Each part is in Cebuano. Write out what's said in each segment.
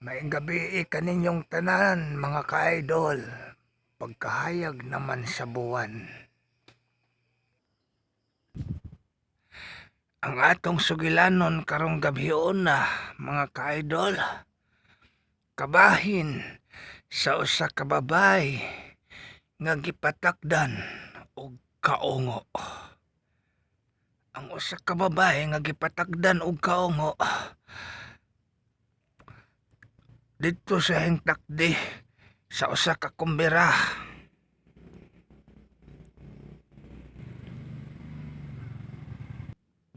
Maayong gabii kaninyong tanan, mga ka-idol. Pagkahayag naman sa buwan. Ang atong sugilanon karong gabhiona, mga ka-idol, kabahin sa usa ka babay nga gipatakdan og kaungo. Ang usa ka babae nga gipatakdan og kaungo didto sa hingtakdi sa usa ka kumbira.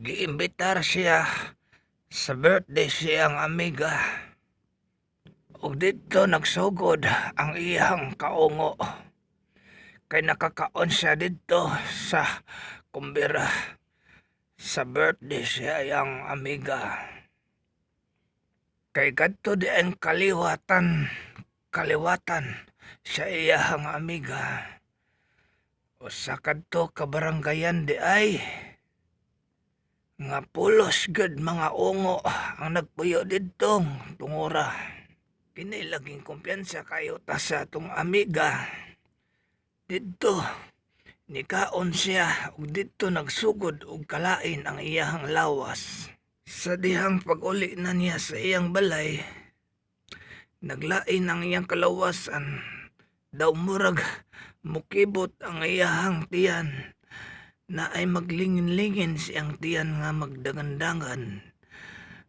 Giimbitar siya sa birthday siyang amiga. Ug didto nagsugod ang iyang kaungo kay nakakaon siya didto sa kumbira sa birthday siya iyang amiga. Kay kadto di ang kaliwatan kaliwatan sa iyang amiga. Usa kadto ka baranggayan di ay nga pulos gud mga ungo ang nagpuyo didtong tungura. Kini laging kumpiyansa kayo ta sa atong amiga. Didto nikaon siya ug didto nagsugod og kalain ang iyahang lawas. Sa dihang pag-uli na niya sa iyang balay, naglain ang iyang kalawasan. Daw murag mukibot ang iyahang tiyan na ay maglingin-lingin siyang tiyan nga magdagandagan.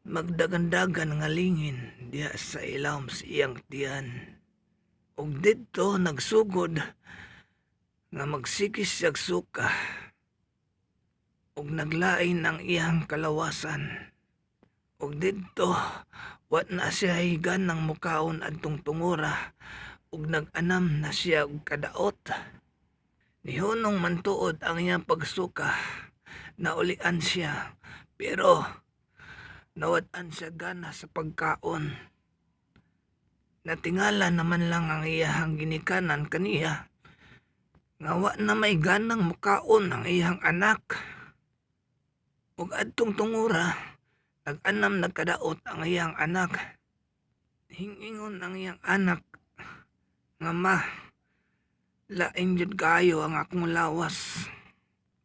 Magdagandagan nga lingin diha sa ilawom sa iyang tiyan. Ug didto nagsugod nga magsige siyag suka ug naglain ang iyang kalawasan. Ug didto wa na siya ganang mukaon adtong tungura ug nag-anam na siya og kadaot. Nihunong man tuod ang iyang pagsuka, naulian siya, pero nawad-an siya gana sa pagkaon. Natingala naman lang ang iyahang ginikanan kaniya nga wa na may ganang mukaon ang iyang anak. Ug adtong tungura, nag-anam nagkadaot ang iyang anak. Hingingon ang iyang anak nga, "Ma, lain jud kaayo ang akong lawas."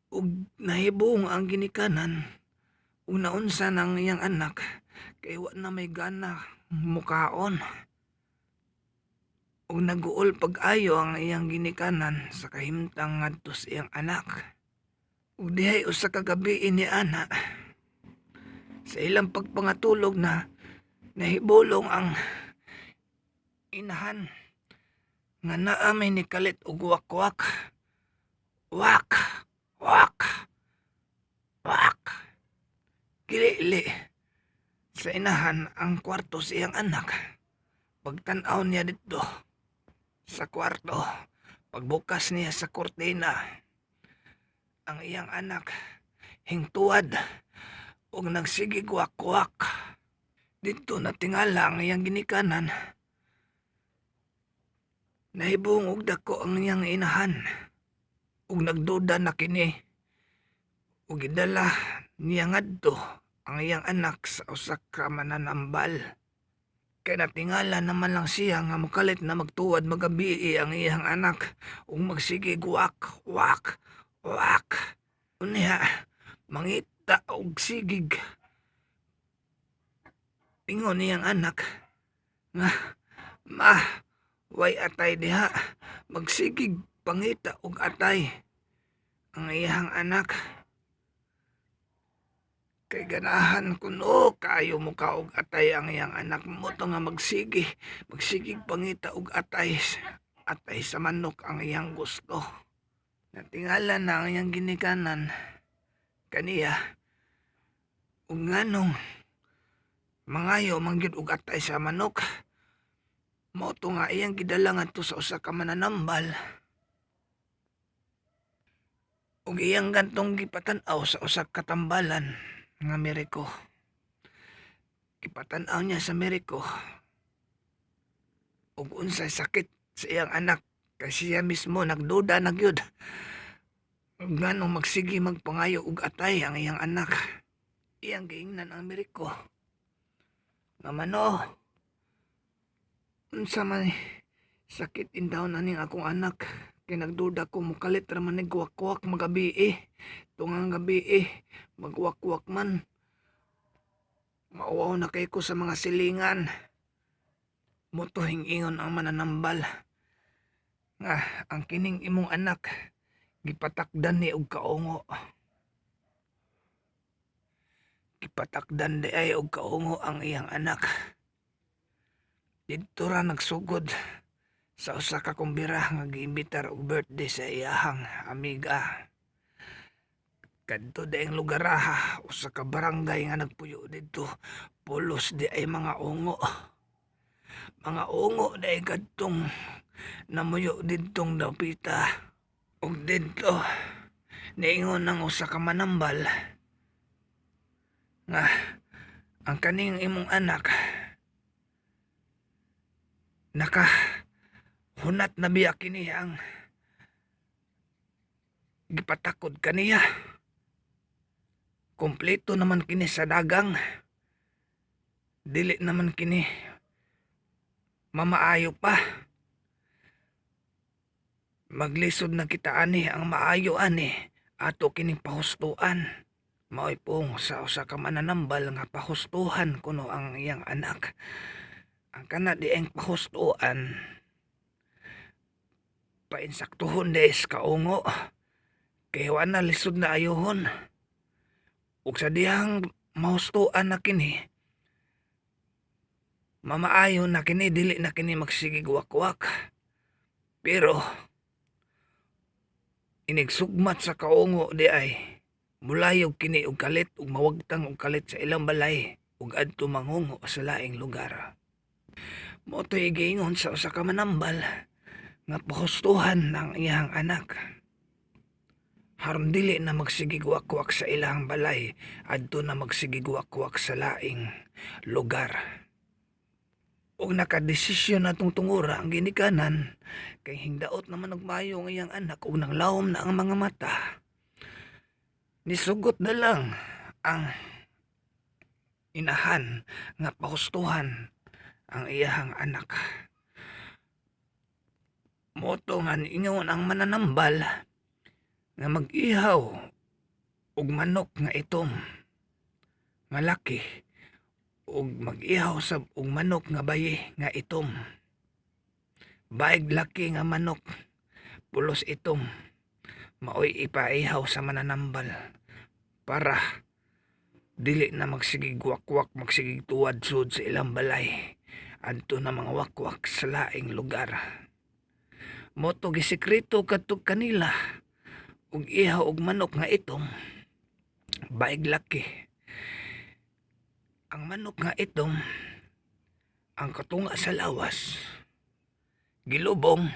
Ug nahibong ang ginikanan ug naunsa nang iyang anak kay wa na may gana mukaon. Ug naguol pag-ayo ang iyang ginikanan sa kahimtang ngadto sa iyang anak. Ug dihay usa ka gabii ni ana sa ilang pagpangatulog na nahibulong ang inahan nga naa may nikalit og wakwak. Wak, wak, wak. Gilili sa inahan ang kwarto sa iyang anak. Pagtan-aw niya didto sa kwarto, pagbukas niya sa kurtina, ang iyang anak hingtuad ug nagsigig wakwak. Didto natingala ang iyang ginikanan. Nahibong og dako ang iyang inahan ug nagduda na kini ug gidala niya ngadto ang iyang anak sa usa ka mananambal. Kay natingala naman lang siya nga mokalit na magtuwad magabii ang iyang anak ug magsigig wak wak wak. Unya mangita og sigig ingon niyang anak nga, "Ma, way atay diha." Magsigig pangita og atay ang iyang anak. Kay ganahan kuno kaayo mokaon og atay ang iyang anak, mao to nga magsigig pangita og atay. Atay sa manok ang iyang gusto. Natingala na ang iyang ginikanan kaniya ug nganong mangayo man gyud og atay sa manok. Mao to nga iyang gidala ngadto sa usa ka mananambal ug iyang gantong gipatan-aw sa usa ka tambalan nga meriko. Gipatan-aw niya sa meriko ug unsay sakit sa iyang anak kay siya mismo nagduda na gyud ug nganong magsige magpangayo og atay ang iyang anak. Iyang giingnan ang meriko nga mano Unsa man sakit intawon aning akong anak kay nagduda ko mukalit ra man nig wakwak magabi eh. Tungang gabi eh, magwakwak man. Mauwaw na kay ko sa mga silingan. Mao to ingon ang mananambal nga ang kining imong anak gipatakdan ni og kaungo. Gipatakdan di ay og kaungo ang iyang anak. Didto ra nagsugod sa usa ka kumbira nga giimbitar og birthday sa iyahang amiga. Kadto diayng lugar ha, usa ka barangay nga nagpuyo didto, pulos di ay mga ungo. Mga ungo di ay kadtong namuyo didtong dapita. Ug didto niingon ang usa ka manambal nga ang kaning imong anak naka hunat na biya kini ang gipatakod kaniya. Kompleto naman kini sa dagang. Dili naman kini mamaayo pa. Maglisod na kita ani, ang maayo ani ato kining pahustuan. Mao'y pong sa usa ka mananambal nga pahustuhan kuno ang iyang anak. Ang kana diayng pahustuan, painsaktuhon di is kaungo. Kay wa na, lisod na ayohon. Ug sa dihang mahustuan na kini, mamaayo na kini, dili na kini magsigig wakwak. Pero inigsugmat sa kaungo di ay mulayog kini og kalit ug mawagtang og kalit sa ilang balay ug adto mangungo sa laing lugar. Mao to'y giingon sa usa ka manambal nga pahustuhan ang iyang anak. Haron dili na magsigig wakwak sa ilang balay, adto na magsigig wakwak sa laing lugar. Ug nakadesisyon na tong tungura ang ginikanan kay hingdaot naman og maayo ang iyang anak ug nanglawom na ang mga mata. Nisugot na lang ang inahan nga pahustuhan ang iyahang anak. Mao to nga ingon ang mananambal nga mag-ihaw og manok nga itom nga laki ug mag-ihaw sab og manok nga bayi nga itom. Baig laki nga manok, pulos itom, maoy ipaihaw sa mananambal para dili na magsigig wakwak, magsigig tuwad sud sa ilang balay, adto na mga wakwak sa laing lugar. Mao to gisekreto kadto kanila og ihaw og manok nga itom, baig laki. Ang manok nga itom, ang katunga sa lawas gilubong,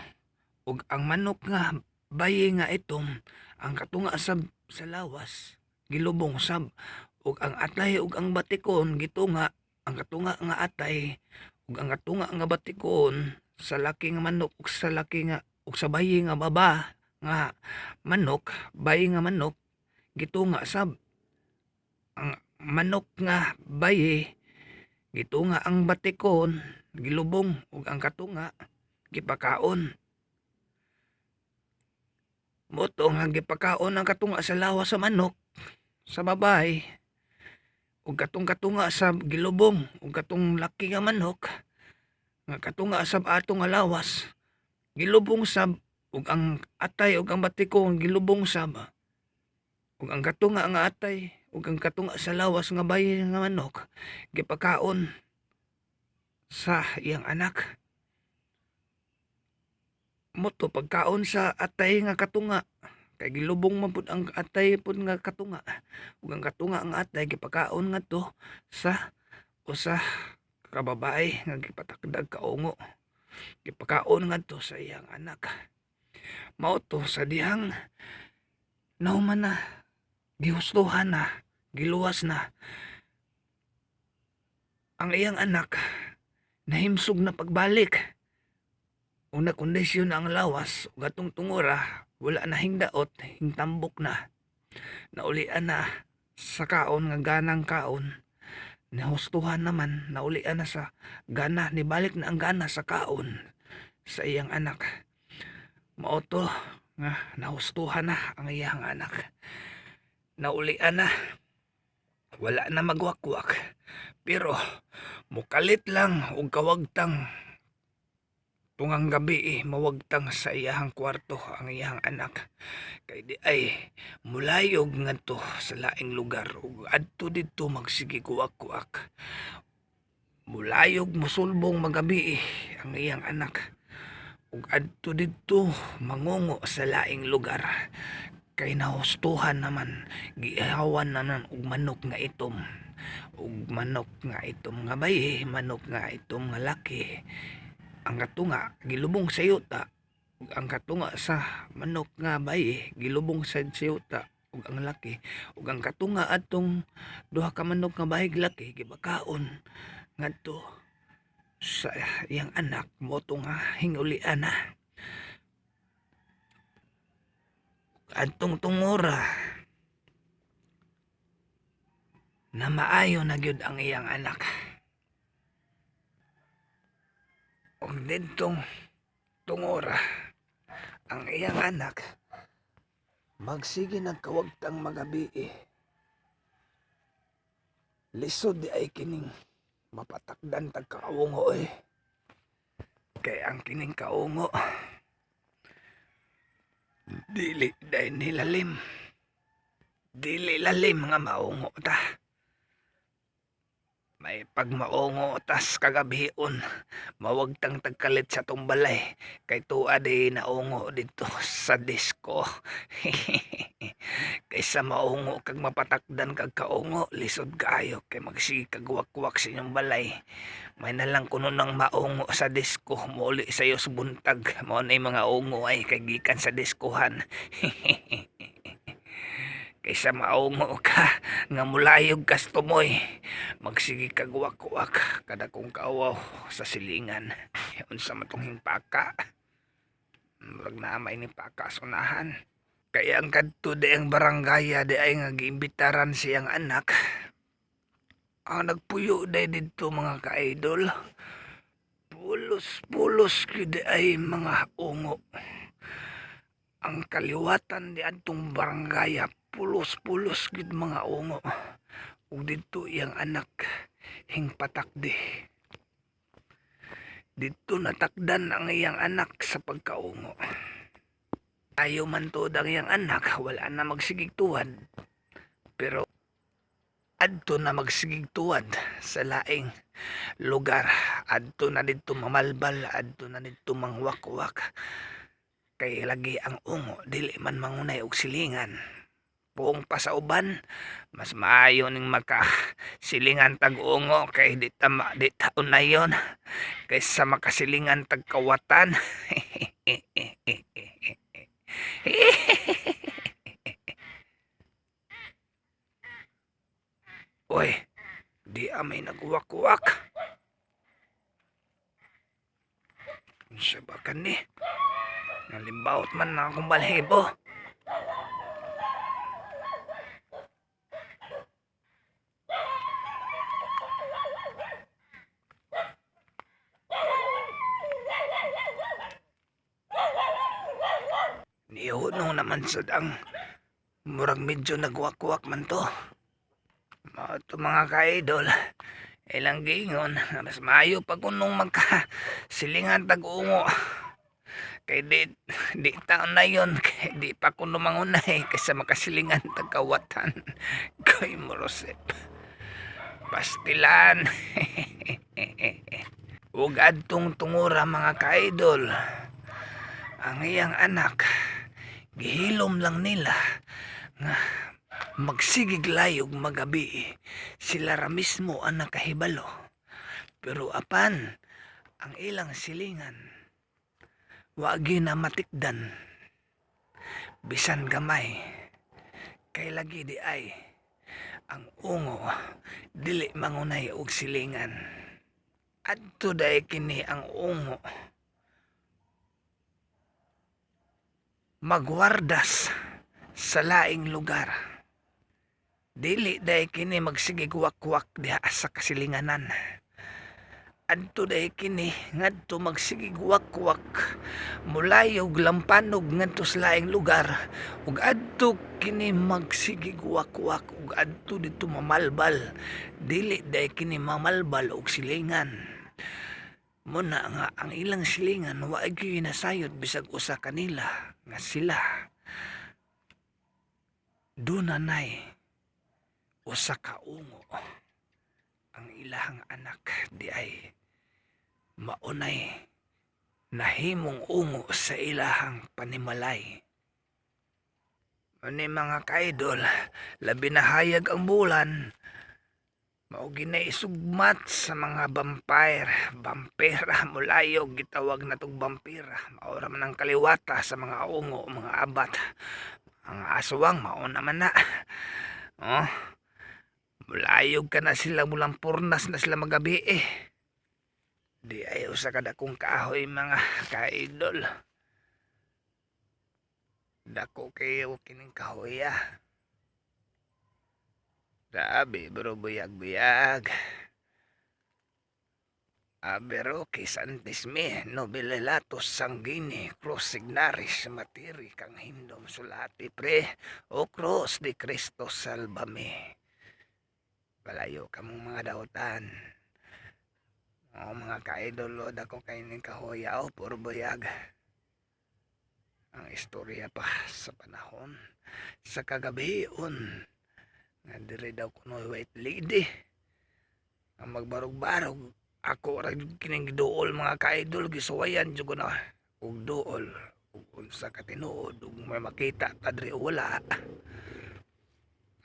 ug ang manok nga bayi nga itom, ang katunga sa lawas gilubong sab, ug ang atay ug ang batikon gitunga. Ang katunga nga atay ug ang katunga nga batikon sa laki nga manok ug sa laki nga ug sa bayi nga baba nga manok, bayi nga manok, gitunga sab. Ang manok nga bayi, gitunga ang batikon, gilubong, ug ang katunga gipakaon. Mao to nga gipakaon ang katunga sa lawas sa manok sa babae ug katong katunga sa gilubong, ug katong laki nga manok nga katunga sa ato nga lawas gilubong sab, ug ang atay ug ang batikon gilubong sab, ug ang katunga nga atay ug ang katunga sa lawas nga bayi nga manok gipakaon sa iyang anak. Mao to pagkaon sa atay nga katunga, kay gilubong man pud ang atay pud nga katunga, ug ang katunga nga atay gipakaon ngadto sa usa ka babae nga gipatakdag kaungo, gipakaon ngadto sa iyang anak. Mao to sa dihang nahuman na, gihustuhan na, giluwas na ang iyang anak, nahimsog na pagbalik ug nakondisyon na ang lawas, ug atong tungura wala na hingdaot, hingtambok na, naulian na sa kaon nga ganang kaon. Nahustuhan naman, naulian na sa gana, nibalik na ang gana sa kaon sa iyang anak. Mao to nga nahustuhan na ang iyang anak. Naulian na. Wala na magwakwak. Pero mukalit lang og kawagtang tungang gabi eh, mawagtang sa iyahang kwarto ang iyahang anak. Kay di ay mulayog ngadto sa laing lugar ug adto didto magsige kuwak-kuwak. Mulayog musulbong magabi eh, ang iyang anak ug adto didto mangungo sa laing lugar. Kay nahustuhan naman, gihawan naman og manok nga itom, ug manok nga itom nga bayi, manok nga itom nga laki. Ang katunga gilubong sa yuta, ug ang katunga sa manok nga bayi gilubong sad sa yuta ug ang laki, ug ang katunga atong duha ka manok nga bayi laki gibakaon ngadto sa iyang anak. Mao to nga hingulian na. Adtong tungora na maayo na gyud ang iyang anak. Ug didtong tungora ang iyang anak magsige nagkawagtang magabi eh. Lisod di ay kining mapatakdan tag kaungo eh. Kay ang kining kaungo dili day nilalim. Dili lalim nga maungo ta. May pagmaungo tas kagabhion, mawagtang tagkalit sa tong balay kay tuwa di naungo didto sa disco. Kaysa maungo kag mapatakdan kag kaungo, lisod kaayo kay magsige kag wakwak sa inyong balay. May nalang kuno nang maungo sa disco, mouli sayo sa buntag. Mao na mga ungo ay kay gikan sa diskohan. Kaysa maungo ka nga mulayog kas tumoy, magsige kag wakwak kada kong kaawaw sa silingan. Unsa man tong hingpaka? Murag naa may ni paka sa unahan. Kaya ang kadto di ang barangaya di ay nga giimbitaran siyang anak. Ang nagpuyo day didto mga ka-idol, pulos-pulos gyud ay mga ungo. Ang kaliwatan di adtong barangaya pulos-pulos gyud mga ungo. Ug didto iyang anak hingpatakdi. Didto natakdan ang iyang anak sa pagkaungo. Ayo man tuod ang iyang anak, wala na magsigig tuwad. Pero adto na magsigig tuwad sa laing lugar. Adto na didto mamalbal, adto na didto mangwakwak. Kay lagi ang ungo dili man mangunay og silingan. Puong pa sa uban, mas maayo ning maka silingan tag ungo kay di ta di taon na yon kaysa makasilingan tag kawatan. Uy, di amay nagwakwak. Unsa ba kani? Nalimbawot man na akong balhibo. Nihunong naman sad ang murag medyo nagwakwak man to. Mao to mga ka-idol, ilang giingon mas maayo pa kunong magka silingan tag ungo. Kay di taon na yon, kay di pa kuno mangunay kaysa makasilingan tag kawatan. Kay Morosep. Pastilan. Ug adtong tungura mga ka-idol, ang iyang anak gihilom lang nila nga magsigig layog magabi. Sila ra mismo ang nakahibalo. Pero apan ang ilang silingan wagi na matikdan bisan gamay, kay lagi di ay ang ungo dili mangunay og silingan. Adto day kini ang ungo magwardas sa laing lugar. Dili diay kini magsigig wakwak diha sa kasilinganan. Adto diay kini ngadto magsigig wakwak, mulayog lampanog ngadto sa laing lugar, ug adto kini magsigig wakwak ug adto didto mamalbal. Dili diay kini mamalbal og silingan. Muna nga ang ilang silingan wa gyud nasayod bisag usa kanila nga sila dunanay usa ka ungo ang ilahang anak diay maunay nahimong ungo sa ilahang panimalay. Ani mga kaidol, labi na hayag ang bulan, mao gina isugmat sa mga vampire. Vampira, mulayog, gitawag na tong vampira. Mao ra man ang kaliwata sa mga ungo, mga abat. Ang aswang, mao naman na. Oh, mulayog ka na sila, mulang purnas na sila magabi eh. Di ay usa ka dakong kahoy, mga kaidol. Dako kayo kining kahoy ah. Grabe bro, buyag-buyag. Abero kay santis me, nobelelatos sanguini, cross signaris materi kang hindom sulati pre, o cross di Cristo salvame. Palayo kamong mga dautan. O mga kaidol, o dako kay ning kahoya, o puro buyag. Ang istorya pa sa panahon sa kagabion nga diri daw kuno white lady ang magbarog-barog. Ako ra gyud kining giduol, mga kaidol, gisuwayan jud ko na og duol ug unsa ka tinuod ug may makita ta diri o wala,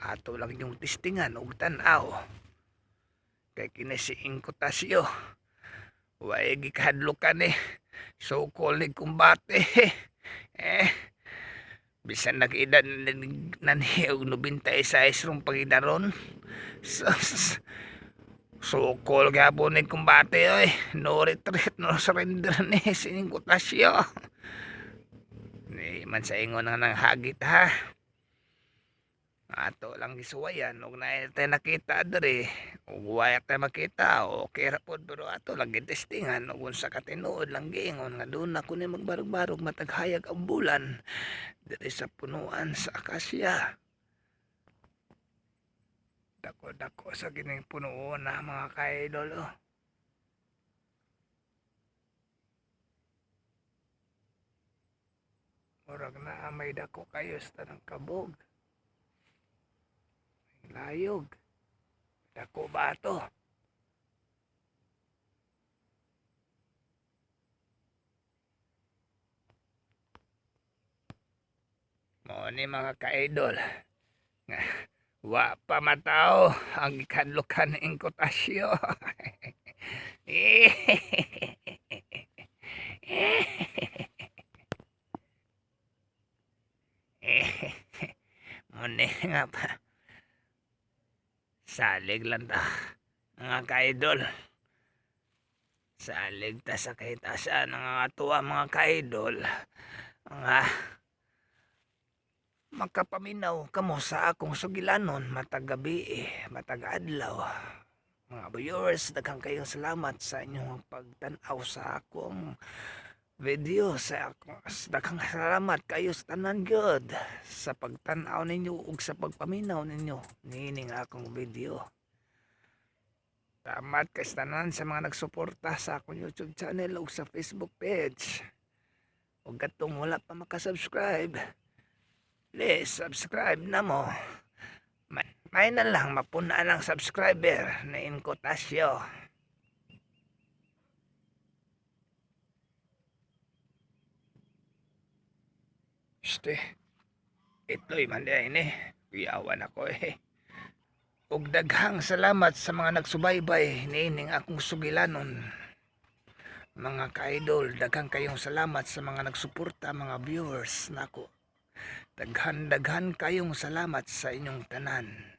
ato lang yung testingan og tan-aw kay kini si Inkotasyo way gikahadlokan eh, so called ni kumbate eh, bisan nag-edad na ni og 96 rong pagidaron. So call gapon ni kumbate oy, no retreat, no surrender ni si Inkotasyo. Ni man sa ingon nga nang hagit ha, ato lang gisuwayan ug naa tay nakita diri ug wa tay makita, okay ra pod, pero ato lang gitestingan ug unsa ka tinuod lang giingon nga doon ako ni magbarog-barog matag hayag ang bulan diri sa punuan sa akasya. Dako-dako sa kining punuon na, mga kaidol, oh. Murag naa may dako kayo sa tanang kabog. Layog. Dako ba ato? Mao ni, mga kaidol. Nga, wa pa matao ang gikadlukan ni Inkotasyo. Mao ni nga pa. Salig lang ta, mga kaidol. Salig ta sa kahitasan ng tuwa, mga kaidol. Nga makapaminaw kamo sa akong sugilanon matag gabi eh, matag adlaw. Mga viewers, daghang kayong salamat sa inyong pagtan-aw sa akong video, sa akong daghang salamat kayo sa tanan gyud sa pagtan-aw ninyo ug sa pagpaminaw ninyo niining akong video. Salamat kay sa tanan sa mga nagsuporta sa akong YouTube channel ug sa Facebook page. Ug katong wala pa makasubscribe, please subscribe na mo. May na lang mapuna ang subscriber na Inkotasyo. Este, ito'y man di ni. Kuyawan ako eh. Ug daghang salamat sa mga nagsubaybay niining akong sugilanon. Mga ka-idol, daghang kayong salamat sa mga nagsuporta, mga viewers nako. Daghan-daghan kayong salamat sa inyong tanan.